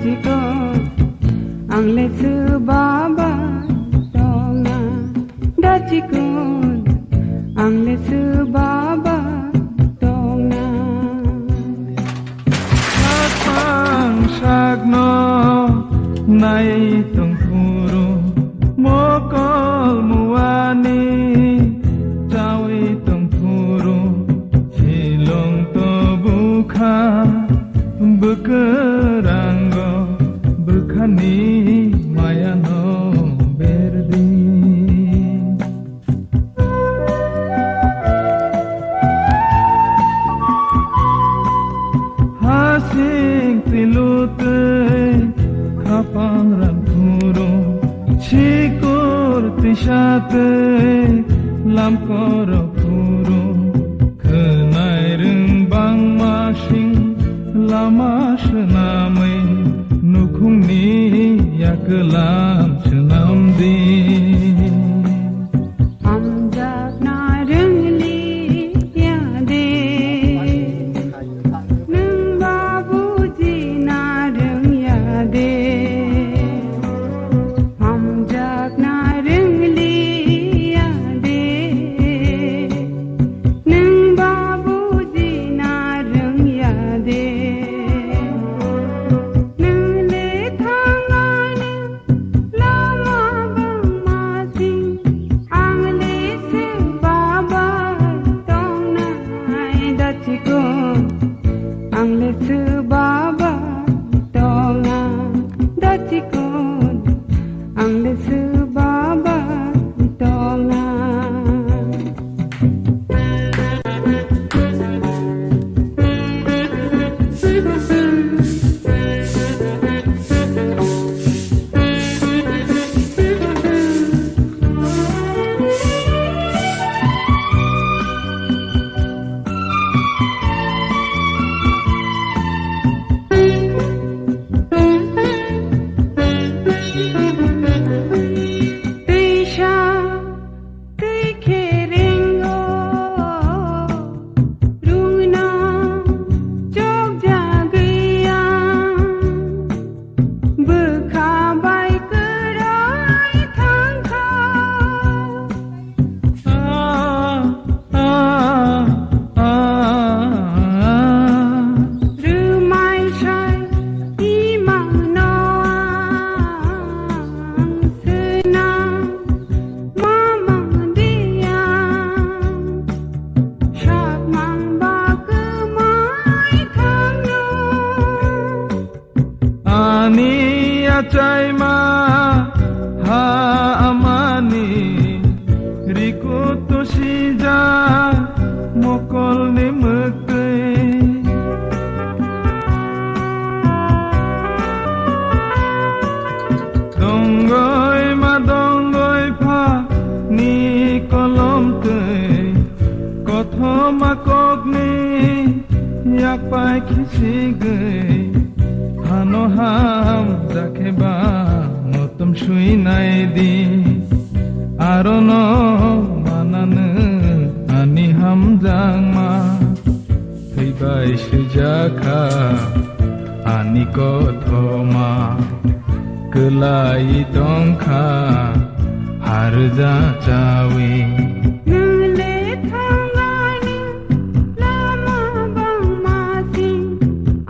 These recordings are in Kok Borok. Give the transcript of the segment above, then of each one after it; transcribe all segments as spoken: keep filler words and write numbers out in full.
Chikon, ang le su baba tongna. Da chikon, ang le su baba tongna. Sakang sakno nai tong phuru, mokol muani chawi tong phuru, silong to bukha. Bwkrango bwkhani mayano berdi. Hasing twilutwi khapang rang phuru, sikur twisatwi lamkorok phuru. Khwnai rwng bangma sing lama swnamwi, nukhungni yaklam swnamdi. Hamjakna rwngli ya de, nwng ba bujina rwng ya de. Hamjakna rwngli ya de, nwng ba bujina rwng ya de. Nwng le thangani lama bangma sing, ang le se baba tongnai da chikon. Ang le su baba tongna da chikon, ang le su baba tongna. Teisa tei kherengo rungna chokjagwi ang bwkha bai kwrwi thangkha. Rwmai sai imangno ang swnam mamang diya, sakmang ba kwmai thangno. Ani achaima ha amani rikutu sija mokolni mwktwi. Dongoi ma dongoi pha ni kolom twi. Kothoma kokni yak pai khisigwi, hano hamjakhe ba motom sui nai di. Aro no mananw ani hamjakma, thwibai suijakha ani kothoma. Kwlai tongkha harja chawi. Nwng le thangani lama bangma sing,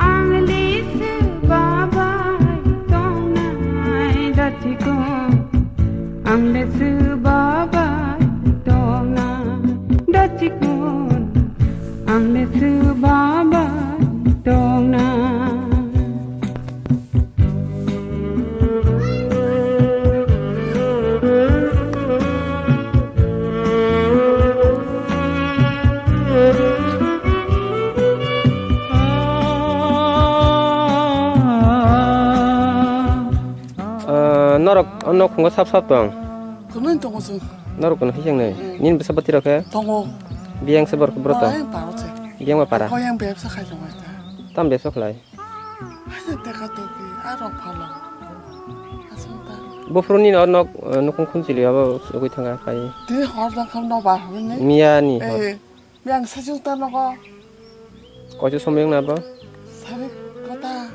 ang le se babai tongnai da chikon. Ang le se babai tongna da chikon. Ang le se babai tongna. Ah, norok o nok phungo sap sap tong. Kunui tongo chwng. Norok kuno hiseng nai. Hmm. Nini bwsa bati rok khe? Tongo. Biyang se borok bro ta. Bai, bai, se. Biyang ba para. Koyang bebsa khai tongo ta. Tam bebsa khlai. Hai teka toki, a rok phalo. Aswk ta. Buphuru nini o nok, eh, nukung khunchili abo sugui thanga kai. Tini hor jang kham no ba hwnwi. Miya ni hor. Eh, miyang sajung ta nogo. Koichu somyung na bo? Sari kota.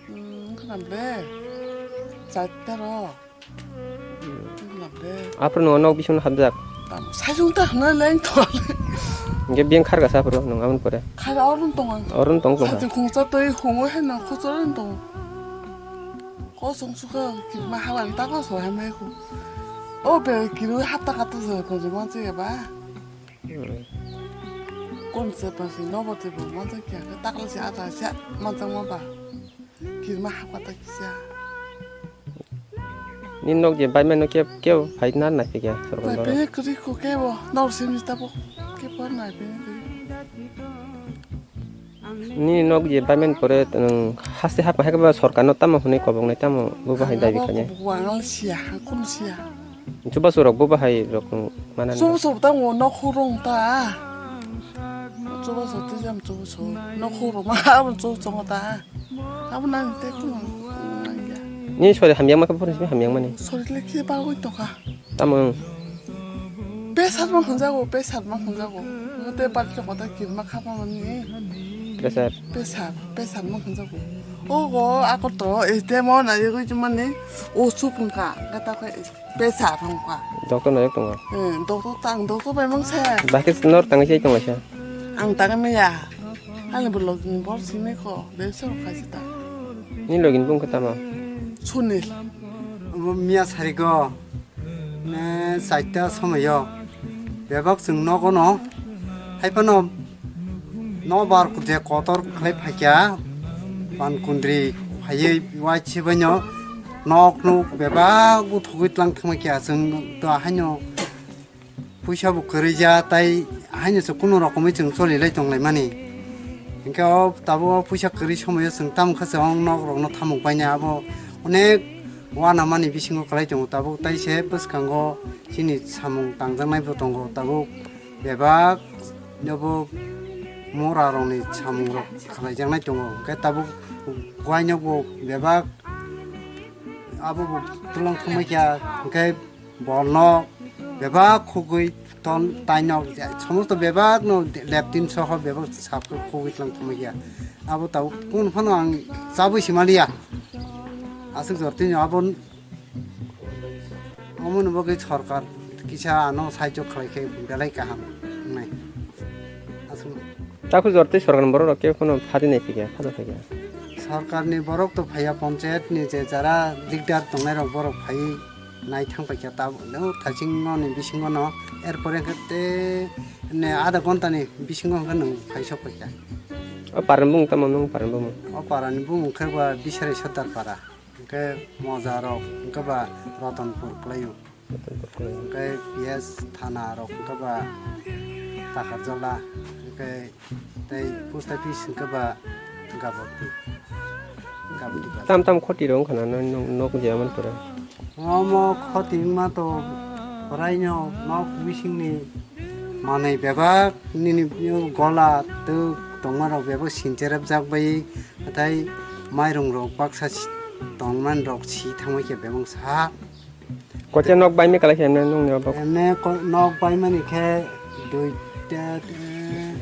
Hmm, Lambe. Chatta ro. Lambe. Aphuru no nok bising hapjak. Tam, sajung ta hna leng to. Ge biang khar ga sa phuru nung amun pore. Khar orun tong ang. Orun tong tong. Sajung khungsa toi khungo he nang khusor tong. Ko song suka kirma hawan ta ko so ha mai khu. O be kiru hapta kata so ko jima che ba. Hmm. Kon se pa si no bo te bo ma ta kya ka ta ko si ata sa ma ta ma ba. Kirma hapkha ta kisa. Ni nok je bai mano ke, ke phai na nai phi kya sorkar. Nai phi kri ko ke bo nor simi ta bo ke pa nai phi. Ni nok je bai man pore, um, haste hap hai ba sorkar no tamo hwnwi kobok nai tamo bo bahai dabi khanya. Wangal sia, hakum sia. Chubasu rok bo bahai rok mana. Chubasu ta ngo nok hurung ta. Chubasu tu jam chubasu nok hurung ma abun chubasu ta. Abo nang tei khum nang ya. Ni sori hamyang ma khe phone simi hamyang mani. Sori le khe bagwi tokha. Tamo wng? Pesat ma hwnjago, pesat ma hwnjago. Tei bak tokha ta kirma khapa mani. Pesat. Pesat, pesat ma hwnjago. O go ako to, eh, demo na yegwi mani. O sup wngkha. Gata khe. Pesa thangkha. Doctor no yak tongo. Hmm, doctor tang, doctor bai mang saya. Bahai khe nor tangwi se tonglaisa. Ang tangwi maya. Ani bo login bor simi ko, bebsa rok khaisa ta. Ni login bung khe tamo? Sunil. Omo miya sarigo. Ne saita somoyo. Bebak chwng nogo no. Hai phano nobar je kotor khlai phaikya, ban kundri phaiwi uaisibaino nok nuk bebak uthogwi tlang thangma kya, chwng to haino puisa bo kwrwi ja, tai haino se kunu rokomwi chwng choli lai tong lai mani. Hinkhe o tabuk o puisa kwrwi somoio chwng tamo khe chwng nok rokno thamuk baina abo onek uanamani bisingo kwlai tongo tabuk, tai se bwskango chini samung tangjaknai bo tongo tabuk. Bebak nobo mora rokni samung rok khlaijaknai tongo, hwnkhe tabuk guaino bo bebak abo bo twlang thangma kya, hwnkhe bolno bebak khugwi ton taino somosto bebak no leptin soho bebak sap khugwi twlang thangma kya, abo tabuk kunu phano ang chabwi se maliya, aswk jor tini abo. Omoni bagwi sorkar kisa ano sahajyo khlai khe belai kaham wngnai. Aswk. Takhuk jor tei sorkarni borok rok khe phano phadi nai phikya, phada phikya. Sorkarni borok to phaiya, panchayat ni je jara leader tongnai rok borok phai nai thang paikha, ta no thaching no ni bisingo no, er pore khe te ne adha ghonta ni bisingo hwnkhe nwng phai sok paikha. O parani bumung tamo nwng parani bumung? O parani bumung khe ba Bisari Sardar para. Hwnkhe moja rok hwnkhe ba Ratanpur kwlaio. Ratanpur kwlaio. Hwnkhe P S thana rok hwnkhe ba Takarjala, hwnkhe tei post office hwnkhe ba Gabati. Gabati bazar. Tam tam khoti rok wngkha na no-, no-, nok je amani pore? Omo khoti wngma to kwraino nok bisingni manwi bebak nini gola twk tongma rok bebak sincherep jak bai, hathai mairung rok baksa si-, tongman rok si thangwi khe bebak sa. Kocha nok bai me kalai khe emne nung ni obo? Emne ko-, nok bai mani khe duita, eh,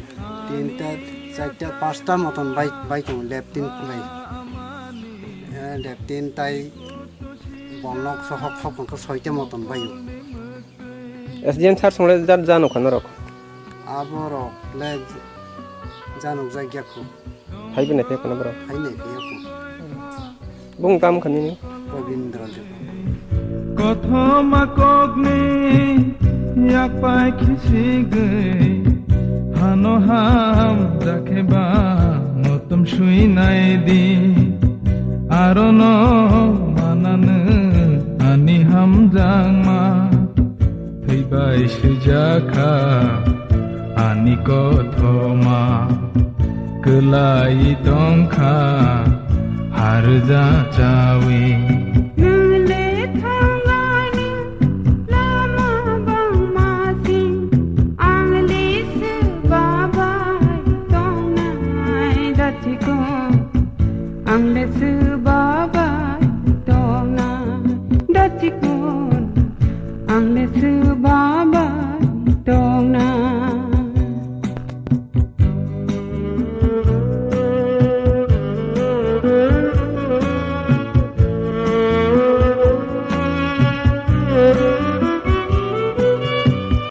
tinta, charta, pasta moton bai, bai tongo, leptin kulai. Eh, leptin tai bolnok sohok hok hwnkhe soita moton bai o. S D M sir song le jar jano kha norok? Aborok le janok jak ya kho. Hai bini phe kono borok? Hai nai phe ya kho. Bung tam kha nini? Rabindra Debbarma. Kothoma kokni yak pai khisigwi hano ham jakhe ba motom sui nai di. Aro no mananw ani hamjakma. Thwibai swijakha ani kothoma, kwlai tongkha harja chawi.